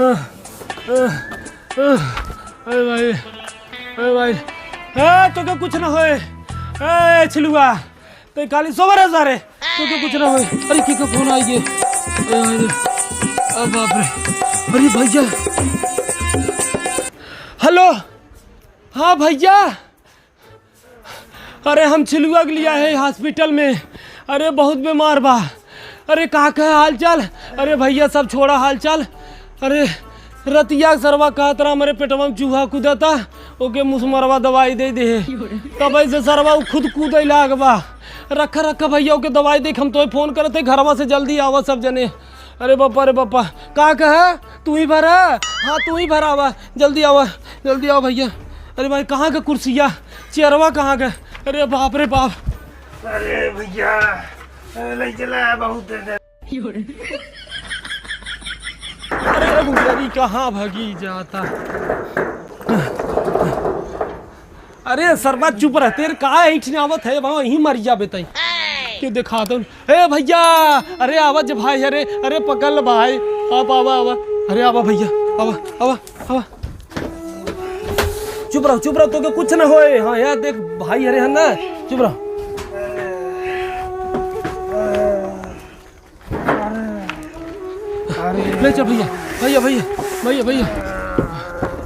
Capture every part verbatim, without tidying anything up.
अरे भाई, अरे भाई, ए, तोके कुछ ना होए। ए, छिलुआ, ते खाली सोबर है सारे, तोके कुछ ना होए। अरे, की का फोन आई गे? अरे भाई रे, अब बाप रे, अरे भैया, हेलो, हाँ भैया, अरे, हम छिलुआ के लिया है हॉस्पिटल में। अरे, बहुत बीमार बा। अरे, का कहे हाल चाल? अरे भैया, सब छोड़ा हाल चाल। अरे, रतिया के सरवा कहत रहा, हमरे पेटवा में चूहा कूदता, ओके मुसमरवा दवाई दे दे। तब ऐसे सरवा उ खुद कूदे लाग बा। रखा, रखा भैया, ओके दवाई दे, हम तोहे फोन करत है, घरवा से जल्दी आवा सब जने। अरे बापा, अरे बापा, का कहे? तू ही भरा? हाँ, तू ही भरा, आवा, जल्दी आवा, जल्दी आवा भैया। अरे भाई, कहाँ का कुर्सिया, चेयरवा कहाँ का? अरे बाप रे बाप। अरे भैया, ले चला, बहुत दर्द है। अरे भैया, ई कहाँ भागी जाता? अरे सरवा, चुप रह, तेरे का ऐंठ आवत है, वहाँ यहीं मर जाबे तई। क्यों दिखा दो? ए भैया, अरे आवा जे भाई, अरे, अरे पकड़ ले भाई, आप आवा, आवा, अरे आवा भैया, आवा, आवा, आवा। चुप रहो, चुप रहो, तोके कुछ ना होए। हाँ यार, देख भाई, अरे है ना, चुप रहो। अरे, अरे। ले चल भैया, भैया, भैया, भैया, भैया।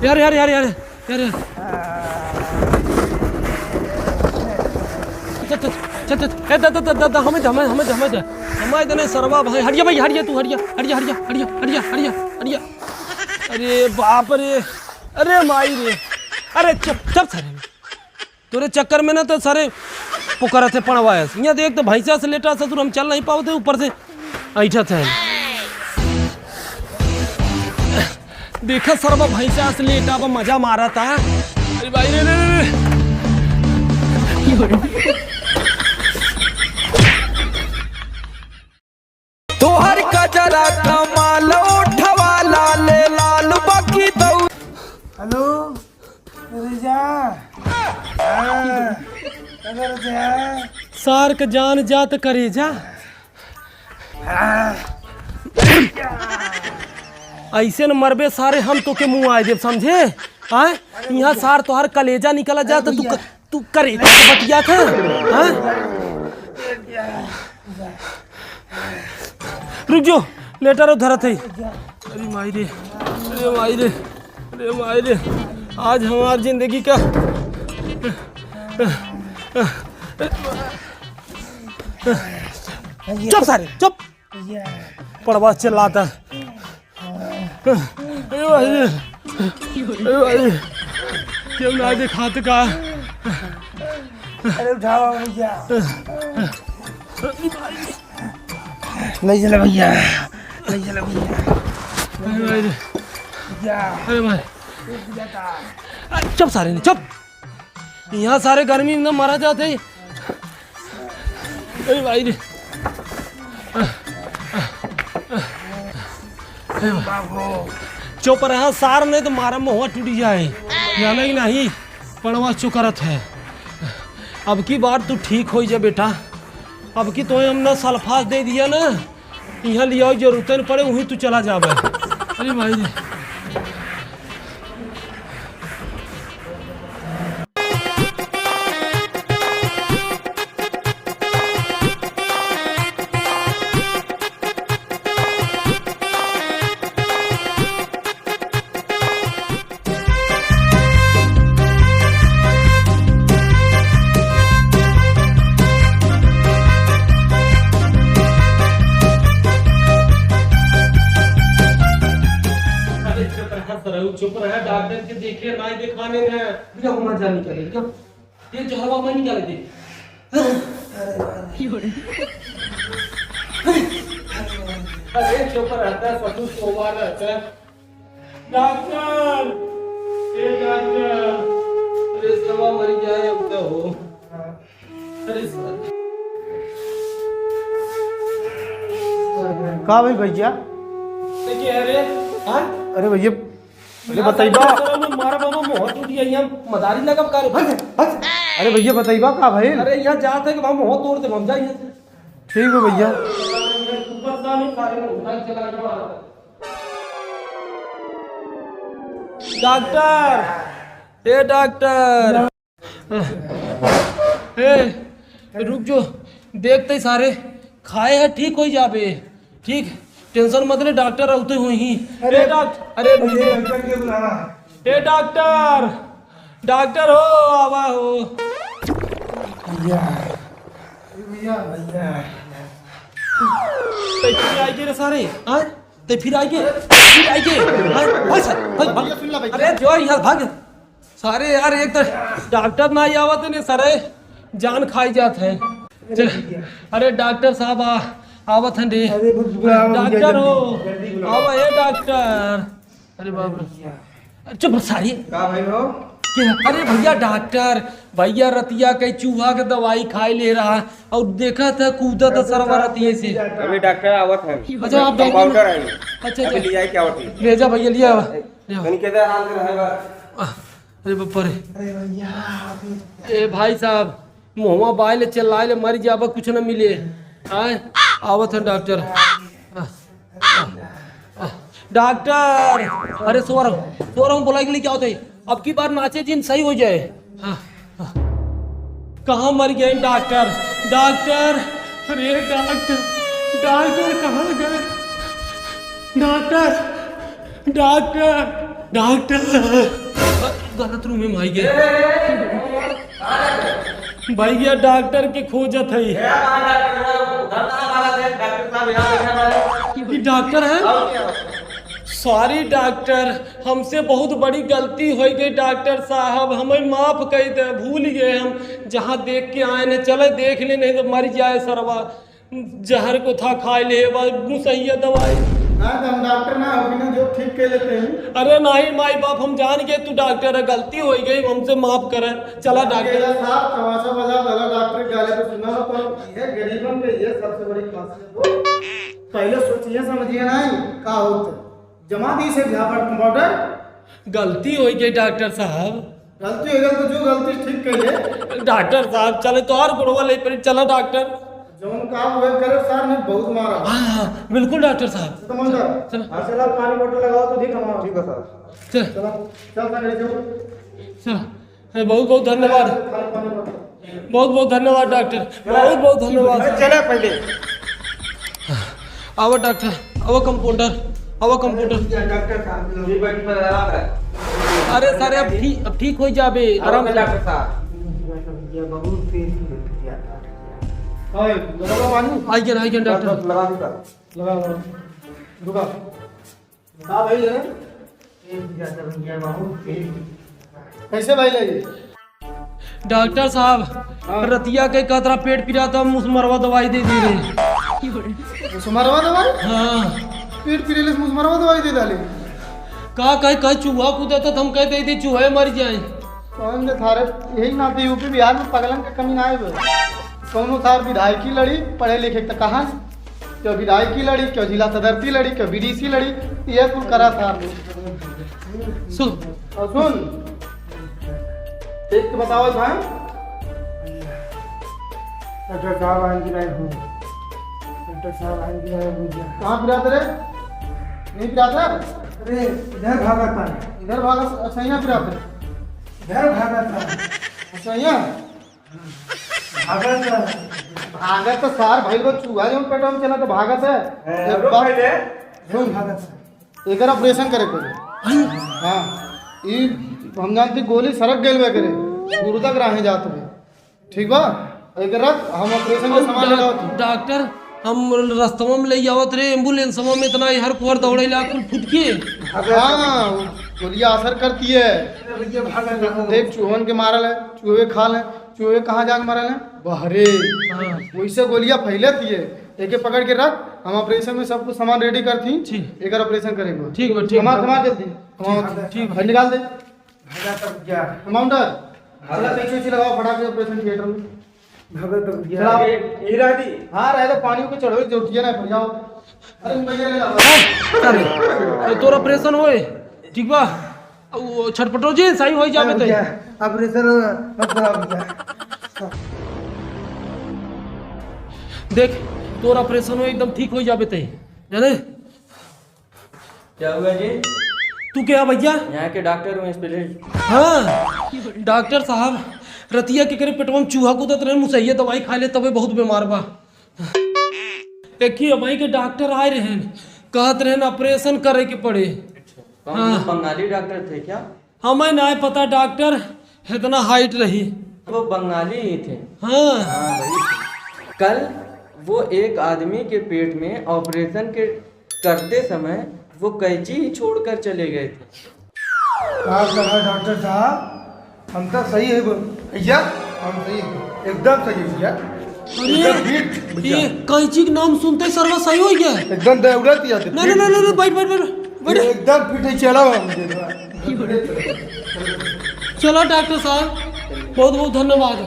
यार, यार, यार, यार, यार, यार। चल, चल, चल, चल, चल। ए, दा, दा, दा, दा, दा, हमें दे, हमें, हमें दे, हमें दे। हमें दे, नहीं, सरवा भाई, हट जा भाई, हट जा तू, हट जा, हट जा, हट जा। अरे बाप रे, अरे माई रे, अरे चुप, चुप सारे। तोरे चक्कर में ना तो सारे पुकारत है पड़वा है। यहाँ देख तो भैंसा से लेटा ससुर, हम चल नहीं पावत है, ऊपर से ऐठत है। देखा सरवा भैंसा से लेटा बा, मजा मारा था। अरे भाई रे, रे, रे, रे। तोहर गजरा कमाल, ओठवा लाले लाल, बाकी दौ- हेलो, करेजा। हाँ, करेजा। सार के जान जात करेजा। हाँ। ऐसे न मरबे सारे, हम तोके मुँह आए देब, समझे? आए? यहाँ सार तोहर कलेजा निकला जात, तू क-, तू करे बतिया था, हाँ? रुक जो, लेटर धरत है। अरे माई रे, अरे माई रे, अरे माई रे, आज हमार जिंदगी का। चुप सारे, चुप। पड़वा चिल्लाता। ए भाई, ए भाई, क्यों ना दिखात का? अरे उठाओ भैया। ले चलो भैया, ले चलो भैया। अरे भाई, भैया। अरे भाई। चुप सारे ने, चुप। यहाँ सारे गर्मी में मरा जाते हैं। अरे भाई रे। अरे बाप। चुप रहा सार, नहीं तो मारा मुँह टूट जाए। जाना ही नहीं, पड़वा चुकरत है। अब की बार तू ठीक हो जा बेटा। अब की तो हम ना सल्फास दे दिया ना, यहाँ लियाओ जरूरत न पड़े, वहीं तू चला जाबे। अरे भाई रे। अरे चुप रहा सरऊ, चुप रहा, डॉक्टर के देखे, नाई देखवाने में। भैया, वहाँ जा निकले, क्या? ये जो हवा में निकाले दे। अरे चुप रहता है, ससुर सोवा रहता है। डॉक्टर, ए डॉक्टर, अरे सवा मर जाए अब तो हो। अरे सर। का भाई भैया? देखिए, अरे, हाँ? अरे भैया, अरे बताइबा। सर, मारा बाबा, मोह टूट गया, यहाँ मदारी लगा का रे? भग, भग। अरे भैया, बताइबा का भाई? अरे, यहाँ जाते कि हम मोह तोड़ दे, हम जाइए। ठीक है भैया। ऊपर सामने सारे में उठा के चला गया। डॉक्टर, ए डॉक्टर, ए, रुक जो, देखते सारे, खाए है, ठीक होइ जाबे, ठीक, tension मत ले, डॉक्टर रहते हुई ही। अरे, ए डॉक्टर, अरे, अरे, डॉक्टर के बुलावा। ए डॉक्टर, डॉक्टर हो, आवा हो। भैया, भैया, भैया। ते फिर आइगे रे सारे, हाँ? ते फिर आइगे, फिर आइगे, हाँ? भाग सर, भाग, भाग। भैया, सुन ला भैया। अरे जो यार, भाग। सारे यार, एक तो डॉक्टर ना ही आवत है, ने सारे जान खाई जात है। चल, अरे डॉक्टर साहब, आ, आवत हैं रे। अरे, बुलाओ, बुलाओ, डॉक्टर हो, जल्दी, जल्दी बुलाओ। आवा, ए डॉक्टर। अरे बाप रे। चुप सारी। का भाई हो? क्या? अरे भैया डॉक्टर, भैया रतिया के चूहा के दवाई खाए ले रहा और देखा था कूदा था सरवा रतिये से। अभी डॉक्टर आवत है। अच्छा, आप डॉक्टर कंपाउंडर है। अच्छा, अभी अच्छा। ले जाए क्या होती? ले जा भैया, ले आ। ले आ। तनी के दे आराम से रहेगा। अरे बाप रे। अरे भैया। ए भाई साहब, मुहवा बाय ले, चिल्लाए ले, मर जाबा, कुछ न मिले। आए, आवत है डॉक्टर। आ, आ, आ, डॉक्टर, अरे सो रहा हूँ, सो रहा हूँ, बोला के लिए क्या होता है? अब की बार नाचे जिन सही हो जाए। हाँ, हाँ। कहाँ मर गए डॉक्टर? डॉक्टर, अरे डॉक्टर, डॉक्टर कहाँ गए? डॉक्टर, डॉक्टर, डॉक्टर। गलत रूम में आई गए। भैया डॉक्टर के खोजत है। ये डॉक्टर है? सॉरी डॉक्टर, हमसे बहुत बड़ी गलती हो गई डॉक्टर साहब, हमें माफ कर दे, भूल गए हम। जहाँ देख के आए न, चले देख ले, नहीं तो मर जाए सरवा। जहर को था खाए ले बा मुसैया दवाई। ना तो हम डॉक्टर ना हो, बिना जो ठीक कर लेते हैं। अरे नहीं माई बाप, हम जान के तू डॉक्टर है, गलती हो गई, हमसे माफ करे। चला डॉक्टर। ये साहब तमाशा बजा डाला डॉक्टर के गाले पे सुना तो ये गरीबन के ये सबसे बड़ी खासियत हो। पहले सोचिए समझिए नहीं का होते। जमा दी से झापड़ पाउडर। गलती हो गई डॉक्टर साहब। गलती हो गई तो जो गलती ठीक कर ले। डॉक्टर साहब, चले तो और गुड़वा ले पर चला डॉक्टर। जौन काम हुए करे सर ने बहुत मारा। हाँ, हाँ, बिल्कुल डॉक्टर साहब। तो मंदर। चलो। हाँ, चला पानी बोतल लगाओ तो दिख हमारा। ठीक है सर। चल। चला, चल सर, चल। चल। अरे, बहुत बहुत धन्यवाद। बहुत बहुत धन्यवाद डॉक्टर, बहुत बहुत धन्यवाद। अरे, चला पहले। आवा डॉक्टर, आवा कंपाउंडर, आवा कंपाउंडर। डॉक्टर साहब, अभी बैठ पर आराम है। अरे सारे, अब ठीक, अब ठीक हो जाबे, आराम से। डॉक्टर साहब। बहुत तेज। आइए ना, आइए ना डॉक्टर। लगा दो सर। लगा, लगा। रुका। का भाई रे? कैसे भाई लगी? डॉक्टर साहब, हाँ। रतिया के कतरा पेट पिरात, मुसमरवा दवाई दे दी रही। मुसमरवा दवाई? हाँ। पेट पिरेले से मुसमरवा दवाई दे डाले। का कहे, कहे चूहा कूदत, हम कह दे दी चूहे मर जाए। कौन दे थारे, यही नाते यूपी बिहार में पगलन के कमी ना आए बे। कौनो थार विधायकी लड़ी, पढ़े लिखे त कहाँ? क्यों विधायकी लड़ी, क्यों जिला सदरती लड़ी, क्यों बीडीसी लड़ी, ये कुल करा था। सुन। और सुन। एक तो बताओ भाई। डॉक्टर साहब आएंगे नहीं हूँ। डॉक्टर साहब आएंगे नहीं हूँ। कहाँ पिरात रे? नहीं पिरात रे? अरे, इधर भागा था। इधर भागा, अच्छा, यहाँ पिरात रे। इधर भागा था। अच्छा, यहाँ? भागत है। भागत तो सार भाई लोग चूहा जौन पेटवा में चला तो भागत है। ए, एक रुक बात पहले। सुन। भागत है। एकर ऑपरेशन करे पड़े। हाँ, ई हम जानती गोली सरक गइल बे करे, गुर्दा के राहे जात बे। ठीक बा, एकर रख, हम ऑपरेशन में और सामान डॉ-, लगावत हई। डॉक्टर, हम रस्तवा में ले आवत रहे एम्बुलेंसवा में, इतना हर कोर दौड़े ला कुल फुटके। हाँ, गोलियां असर करती है। अरे भैया, भागल रहो। देख, चूहन के मारल है, चूहे खा ले, चूहे कहाँ जाके मरल है? बहरे। हाँ। वैसे गोलियां फैलत ही है। एके पकड़ के रख, हम ऑपरेशन में सब कुछ सामान रेडी करती। ठीक। एकर ऑपरेशन करेंगे। ठीक बा, ठीक हमार, बा। हमार जल्दी। हमार ठीक बा। भाई निकाल दे। भागा तब क्या? कंपाउंडर, भागा। चला कैंची वैंची लगाओ फटाक से ऑपरेशन थिएटर में। भागा तब क्या? चलाओ। ए, ए, राजी। हाँ, रहे तो पानी को चढ़ो, जो उठिए ना, भर जाओ। अरे, भैया ले ला। अरे, तोर ऑपरेशन होए, ठीक बा? वो छटपटो जी, सही होई जाबे अब तई। क्या? ऑपरेशन, अब क्या? देख, तोर ऑपरेशन होए, एकदम ठीक होई जाबे तई, जाने? क्या हुआ जी? तू क्या भैया? यहाँ के डॉक्टर हूँ, स्पेशलिस्ट। हाँ, डॉक्टर साहब, रतिया के करे पेटवा में चूहा कूदत रहे, मुसैया दवाई खा ले, तबे बहुत बीमार बा। एक ही अबही के डॉक्टर आए रहे, कहत रहे ऑपरेशन करे के पड़े। कौन हाँ। बंगाली डॉक्टर थे क्या? हमें ना पता डॉक्टर, इतना हाइट रही। वो बंगाली ही थे। हाँ। हाँ भाई। कल वो एक आदमी के पेट में ऑपरेशन के करते समय वो कैंची ही छोड़कर चले गए थे। का कहा डॉक्टर साहब, हम तो सही है भैया, हम सही है, एकदम सही है भैया। अरे, एकदम फिट भैया। ये कैंची के नाम सुनते ही सरवा सही हो गया। एकदम दौड़त ही आते। नहीं, नहीं, नहीं, नहीं, बैठ, बैठ, बैठ, बैठ। एकदम फिट है, चला हम। चलो डॉक्टर साहब, बहुत बहुत धन्यवाद।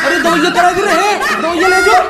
अरे दवाइयाँ करा दे रहे, दवाइयाँ ले जाओ।